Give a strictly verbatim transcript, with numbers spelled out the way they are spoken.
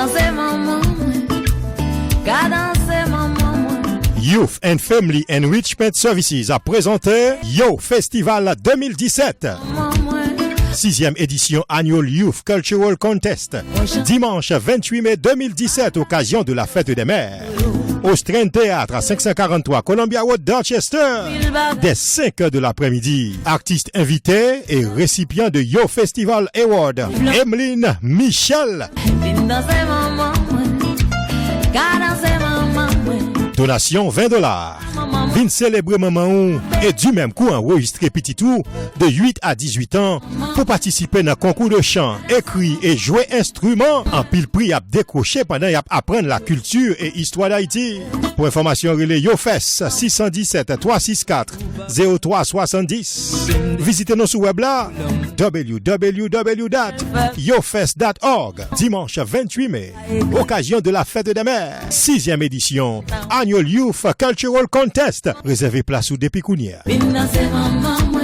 Danse manman mwen, ka danse manman mwen. Youth and Family Enrichment Services ap prezante Yo Festival de mil disèt. Manman mwen. Sizyèm edisyon Annual Youth Cultural Contest. Dimanche vingt-huit mai deux mille dix-sept, occasion de la fête des mères. Au Strain Théâtre à cinq cent quarante-trois Columbia Road, Dorchester, dès cinq heures de l'après-midi. Artistes invités et récipients de Yo Festival Award, Emeline Michel. Vin danse manman mwen, ka danse manman mwen. Donasyon ven dola. Vin selebre manman ou e di menm kou anrejistre pitit ou de uit a dizuit an pou patisipe nan konkou de chan, ekri e jwe enstriman. Anpil pri y ap dekwoche pandan y ap aprann lakilti e istwa Dayiti. Pou enfòmasyon, rele YoFest sis san disèt, twa sis kat, zewo twa swasanndis. Vizite nou sou wèb la, w w w dot yofest dot org. Dimanch ventuit me, occasion de la fête des mères, sizyèm edisyon Annual Youth Cultural Contest. Rezève plas ou depi kounye a. Vin danse manman mwen.